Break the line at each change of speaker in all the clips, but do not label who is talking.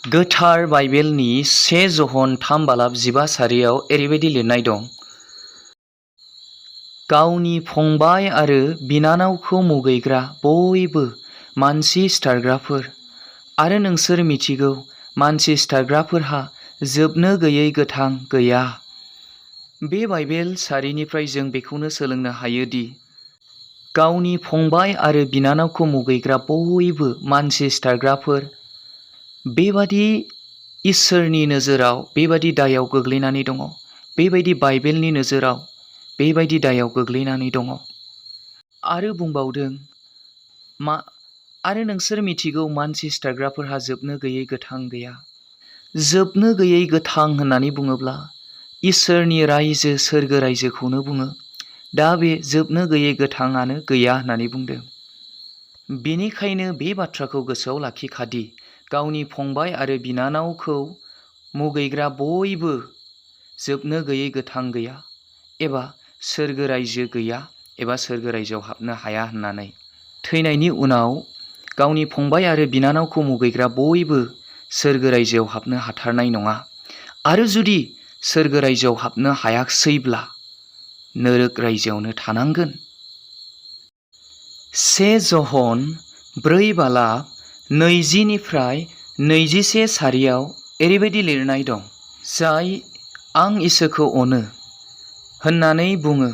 गोथार बाइबेलनि 1 जहन 3 बालाब 15 सारियाव ओरैबायदि लिरनाय दं। गावनि फंबाय आरो बिनानावखौ मुगैग्रा बयबो मानसि सिथारग्राफोर, आरो नोंसोर मिथिगौ मानसि सिथारग्राफोरहा जोबनो गैयै गोथां गैया। बे बाइबेल सारिनिफ्राय जों बेखौनो सोलोंनो हायोदि गावनि फंबाय आरो बिनानावखौ मुगैग्रा बयबो मानसि सिथारग्राफोर, बेबादि इसोरनि नोजोराव बेबादि दायाव गोग्लैनानै दङ। बेबायदि बाइबेलनि नोजोराव बेबायदि दायाव गोग्लैनानै दङ। आरो बुंबावदों, आरो नोंसोर मिथिगौ मानसि सिथारग्राफोरहा जोबनो गैयै गोथां गैया। जोबनो गैयै गोथां होननानै बुङोब्ला इसोरनि रायजो सोरगो रायजोखौनो बुङो। दा बे जोबनो गैयै गोथाङानो गैया होननानै बुंदों। बेनिखायनो बे बाथ्राखौ गोसोआव लाखिखादि गावनि फंबाय आरो बिनानावखौ मुगैग्रा बयबो जोबनो गैयै गोथां गैया, एबा सोरगो रायजो गैया, एबा सोरगो रायजोआव हाबनो हाया होननानै। थैनायनि उनाव गावनि फंबाय आरो बिनानावखौ मुगैग्रा बयबो सोरगो रायजोआव हाबनो हाथारनाय नङा। आरो जुदि सोरगो रायजोआव हाबनो हायाखैसैब्ला नोरक रायजोआवनो थानांगोन। 1 जहन 4 बालाब 20-21 सारियाव ओरैबायदि लिरनाय दं। जाय आं इसोरखौ अनो होननानै बुङो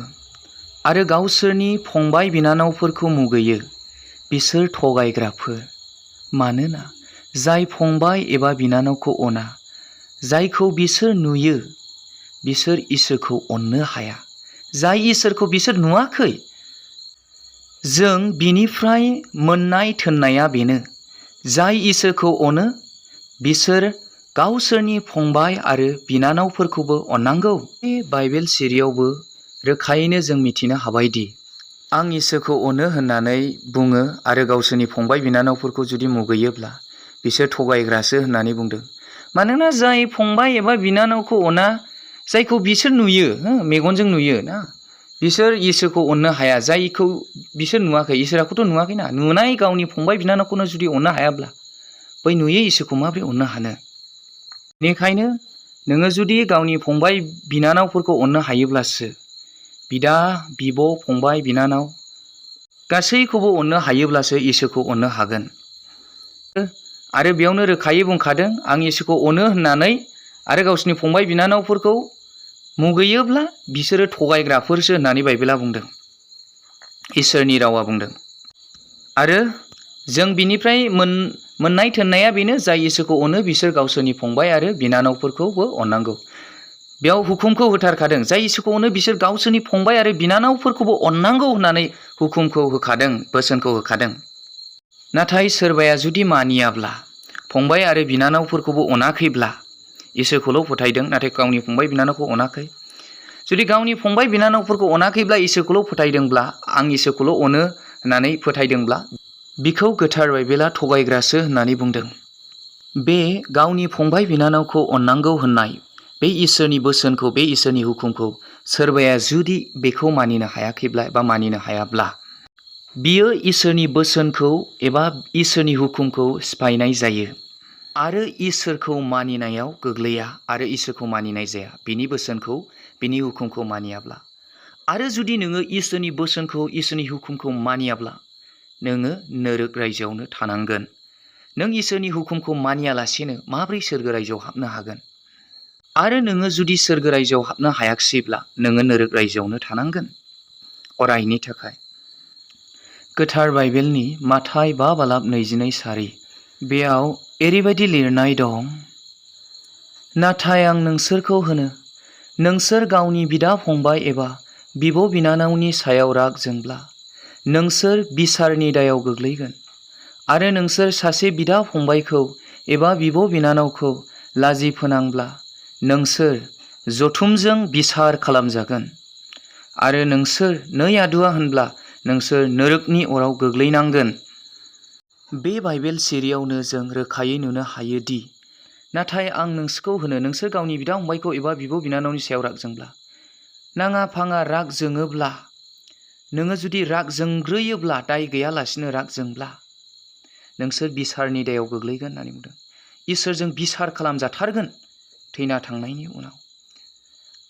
आरो गावसोरनि फंबाय बिनानावफोरखौ मुगैयो, बिसोर थगायग्राफोर। मानोना जाय फंबाय एबा बिनानावखौ अना, जायखौ बिसोर नुयो, बिसोर इसोरखौ अननो हाया। जाय इसोरखौ बिसोर नुवाखै, जों बिनिफ्राय मोननाय थोननाया बेनो। जाय इसोरखौ अनो, बिसोर गावसोरनि फंबाय आरो बिनानावफोरखौबो अननांगौ। बे बाइबेल सिरियावबो रोखायैनो जों मिथिनो हाबायदि आं इसोरखौ अनो होननानै बुङो आरो गावसोरनि फंबाय बिनानावफोरखौ जुदि मुगैयोब्ला बिसोर थगायग्रासो होननानै बुंदों। मानोना जाय फंबाय एबा बिनानावखौ अना, जायखौ बिसोर नुयो, मेगनजों नुयो ना, बिसोर इसोरखौ अननो हाया। जायखौ बिसोर नुवाखै, इसोराखौथ' नुवाखैना, नुनाय गावनि फंबाय बिनानावखौनो जुदि अननो हायाब्ला बै नुयै इसोरखौ माबोरै अननो हानो? बेनिखायनो नोङो जुदि गावनि फंबाय बिनानावफोरखौ अननो हायोब्लासो, बिदा बिब' फंबाय बिनानाव गासैखौबो अननो हायोब्लासो इसोरखौ अननो हागोन। आरो बेयावनो रोखायै बुंखादों, आं इसोरखौ अनो होननानै आरो गावसोरनि फंबाय बिनानावफोरखौ मुगैयोब्ला बिसोरो थगायग्राफोरसो होननानै बाइबेला बुंदों, इसोरनि रावा बुंदों। आरो जों बिनिफ्राय मोननाय थोननाया बेनो, जाय इसोरखौ अनो बिसोर गावसोरनि फंबाय आरो बिनानावफोरखौबो अननांगौ। बेयाव हुकुमखौ होथारखादों, जाय इसोरखौ अनो बिसोर गावसोरनि फंबाय आरो बिनानावफोरखौबो अननांगौ होननानै हुकुमखौ होखादों, बोसोनखौ होखादों। नाथाय सोरबाया जुदि मानियाब्ला, फंबाय आरो बिनानावफोरखौबो अनाखैब्ला, इसोरखौल' फोथायदों नाथाय गावनि फंबाय बिनानावखौ अनाखै, जुदि गावनि फंबाय बिनानावफोरखौ अनाखैब्ला इसोरखौल' फोथायदोंब्ला, आं इसोरखौल' अनो होननानै फोथायदोंब्ला, बिखौ गोथार बाइबेला थगायग्रासो होननानै बुंदों। बे गावनि फंबाय बिनानावखौ अननांगौ होननाय बे इसोरनि बोसोनखौ, बे इसोरनि हुकुमखौ सोरबाया जुदि बेखौ मानिनो हायाखैब्ला एबा मानिनो हायाब्ला, बियो इसोरनि बोसोनखौ एबा इसोरनि हुकुमखौ सिफायनाय जायो आरो इसोरखौ मानिनायाव गोग्लैया आरो इसोरखौ मानिनाय जाया। बिनि बोसोनखौ, बिनि हुकुमखौ मानियाब्ला। आरो जुदि नोङो इसोरनि बोसोनखौ, इसोरनि हुकुमखौ मानियाब्ला, नोङो नोरक रायजोआवनो थानांगोन। नों इसोरनि हुकुमखौ मानियालासेनो माब्रै सोरगो रायजोआव हाबनो हागोन? आरो नोङो जुदि सोरगो रायजोआव हाबनो हायाखिसैब्ला नोङो नोरक रायजोआवनो थानांगोन अरायनि थाखाय। गोथार बाइबेलनि माथाय 5 बालाब 22 सारि, बेयाव ओरैबायदि लिरनाय दं। नाथाय आं नोंसोरखौ होनो, नोंसोर गावनि बिदा फंबाय एबा बिब' बिनानावनि सायाव राग जोंब्ला नोंसोर बिसारनि दायाव गोग्लैगोन। आरो नोंसोर सासे बिदा फंबायखौ एबा बिब' बिनानावखौ लाजि फोनांब्ला नोंसोर जथुमजों बिसार खालामजागोन। आरो नोंसोर नै आदुवा होनब्ला नोंसोर नोरकनि अराव गोग्लैनांगोन। बे बाइबेल सिरियावनो जों रोखायै नुनो हायोदि, नाथाय आं नोंसोरखौ होनो, नोंसोर गावनि बिदा फंबायखौ एबा बिब' बिनानावनि सायाव राग जोंब्ला, नाङा फाङा राग जोङोब्ला, नोङो जुदि राग जोंग्रोयोब्ला, दाय गैयालासिनो राग जोंब्ला, नोंसोर बिसारनि दायाव गोग्लैगोन होननानै बुंदों। इसोरजों बिसार खालामजाथारगोन थैना थांनायनि उनाव।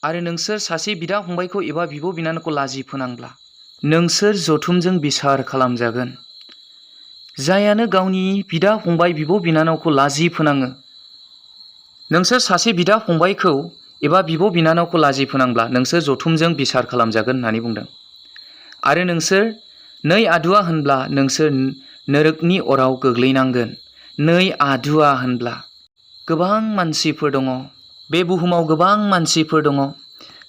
आरो नोंसोर सासे बिदा फंबायखौ एबा बिब' बिनानावखौ लाजि फोनांब्ला नोंसोर जथुमजों बिसार खालामजागोन। जायानो गावनि बिदा फंबाय बिब' बिनानावखौ लाजि फोनाङो, नोंसोर सासे बिदा फंबायखौ एबा बिब' बिनानावखौ लाजि फोनांब्ला नोंसोर जथुमजों बिसार खालामजागोन होननानै बुंदों। आरो नोंसोर नै आदुवा होनब्ला नोंसोर नोरकनि अराव गोग्लैनांगोन। नै आदुवा होनब्ला गोबां मानसिफोर दङ, बे बुहुमाव गोबां मानसिफोर दङ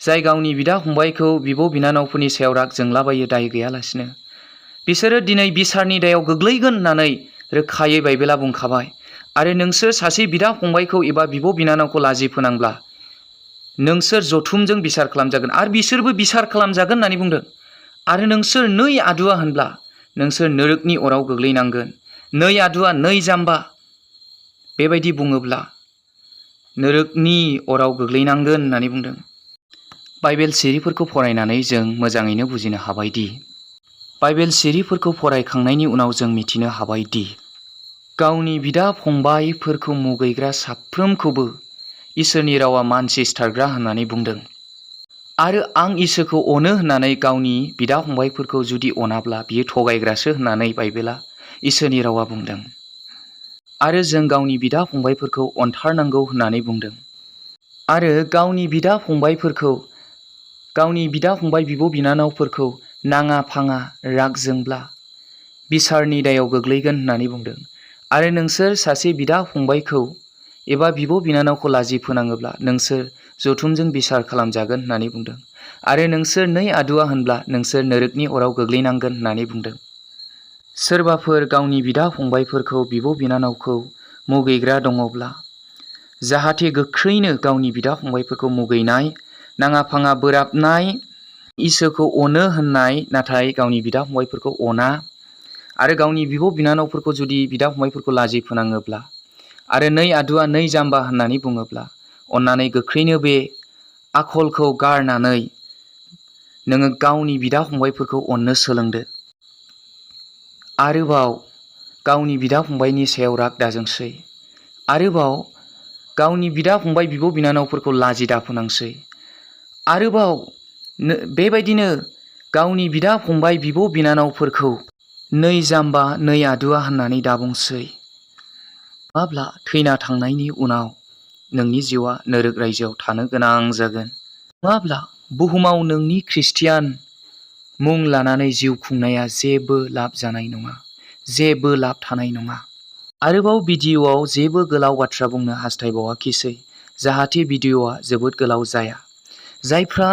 जाय गावनि बिदा फंबायखौ बिब' बिनानावफोरनि सायाव राग जोंलाबायो दाय गैयालासिनो। बिसोरो दिनै बिसारनि दायाव गोग्लैगोन होननानै रोखायै बाइबेला बुंखाबाय। आरो नोंसोर सासे बिदा फंबायखौ एबा बिब' बिनानावखौ लाजि फोनांब्ला नोंसोर जथुमजों बिसार खालामजागोन आरो बिसोरबो बिसार खालामजागोन होननानै बुंदों। आरो नोंसोर नै आदुवा होनब्ला नोंसोर नोरकनि अराव गोग्लैनांगोन। नै आदुवा, नै जाम्बा बेबायदि बुङोब्ला नोरकनि अराव गोग्लैनांगोन होननानै बुंदों। बाइबेल सिरिफोरखौ फरायनानै जों मोजाङैनो बुजिनो हाबायदि, बाइबेल सिरिफोरखौ फरायखांनायनि उनाव जों मिथिनो हाबायदि गावनि बिदा फंबायफोरखौ मुगैग्रा साफ्रोमखौबो इसोरनि रावा मानसि सिथारग्रा होननानै बुंदों। आरो आं इसोरखौ अनो होननानै गावनि बिदा फंबायफोरखौ जुदि अनाब्ला बियो थगायग्रासो होननानै बाइबेला इसोरनि रावा बुंदों। आरो जों गावनि बिदा फंबायफोरखौ अनथारनांगौ होननानै बुंदों। आरो गावनि बिदा फंबायफोरखौ, गावनि बिदा फंबाय बिब' बिनानावफोरखौ नाङा फाङा राग जोंब्ला बिसारनि दायाव गोग्लैगोन होननानै बुंदों। आरो नोंसोर सासे बिदा फंबायखौ एबा बिब' बिनानावखौ लाजि फोनाङोब्ला नोंसोर जथुमजों बिसार खालामजागोन होननानै बुंदों। आरो नोंसोर नै आदुवा होनब्ला नोंसोर नोरकनि अराव गोग्लैनांगोन होननानै बुंदों। सोरबाफोर गावनि बिदा फंबायफोरखौ बिब' बिनानावखौ मुगैग्रा दङब्ला जाहाथे गोख्रैनो गावनि बिदा फंबायफोरखौ मुगैनाय, नाङा फाङा बोराबनाय, इसोरखौ अनो होननाय नाथाय गावनि बिदा फंबायफोरखौ अना, आरो गावनि बिब' बिनानावफोरखौ जुदि बिदा फंबायफोरखौ लाजि फोनाङोब्ला आरो नै आदुवा नै जाम्बा होननानै बुङोब्ला अननानै गोख्रैनो बे आखलखौ गारनानै नोङो गावनि बिदा फंबायफोरखौ अननो सोलोंदो। आरोबाव गावनि बिदा फंबायनि सायाव राग दाजोंसै। आरोबाव गावनि बिदा फंबाय बिब' बिनानावफोरखौ लाजि दाफोनांसै। आरोबाव बेबायदिनो गावनि बिदा फंबाय बिब' बिनानावफोरखौ नै जाम्बा नै आदुवा होननानै दाबुंसै। नङाब्ला थैना थांनायनि उनाव नोंनि जिउआ नोरक रायजोआव थानो गोनां जागोन। नङाब्ला बुहुमाव नोंनि ख्रिस्टियान मुं लानानै जिउ खुंनाया जेबो लाब जानाय नङा, जेबो लाब थानाय नङा। आरोबाव भिडिअ'आव जेबो गोलाव बाथ्रा बुंनो हास्थायबावाखिसै जाहाथे भिडिअ'आ जोबोद गोलाव जाया। जायफ्रा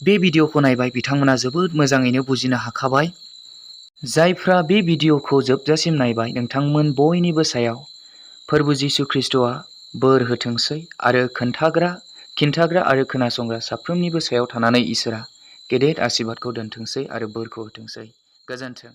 बे भिडिअ'खौ नायबाय बिथांमोना जोबोद मोजाङैनो बुजिनो हाखाबाय। जायफ्रा बे भिडिअ'खौ जोबजासिम नायबाय नोंथांमोन बयनिबो सायाव फोरबु जिसु ख्रिस्ट'आ बोर होथोंसै आरो खिन्थाग्रा आरो खोनासंग्रा साफ्रोमनिबो सायाव थानानै इसोरा गेदेर आशीर्बादखौ दोनथोंसै आरो बोरखौ होथोंसै। गोजोन्थों।